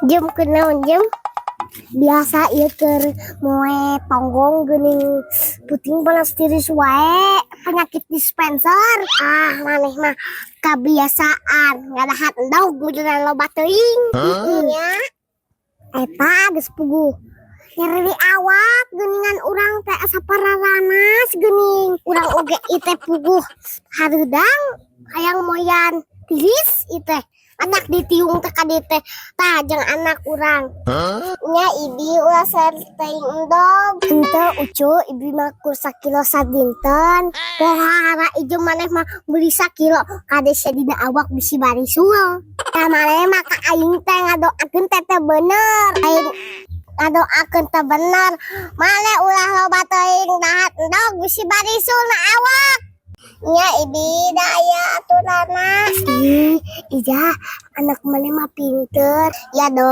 Jem, kunaon, Jem? Biasa ieu keur moe tonggong geuning, puting panas tiris wae, penyakit dispenser. Ah, maneh mah kebiasaan ngadahar endog mujuran loba teuing nya. Eta geus puguh nyeri awak geuningan, urang teh asa pararanas geuning. Urang oge ieu teh puguh hareudang hayang moyan tiris ieu teh, anak ditiung teh ka dieu teh. Tah, jeung anak urang nya. Ibi, ulah teuing endog. Henteu, Ucu, ibi mah kur sakilo sadinten. Pohara ieu maneh mah meuli sakilo, kade sia dina awak bisi barisul. Tah, maneh mah ka aing teh ngadoakeun teh teu bener. Aing ngadoakeun teu bener. Maneh ulah loba teuing dahar endog, bisi barisul na awak. Nya, Ibi, da aya aturanna. Ih, Ija, anak maneh mah pinter. Ya dong.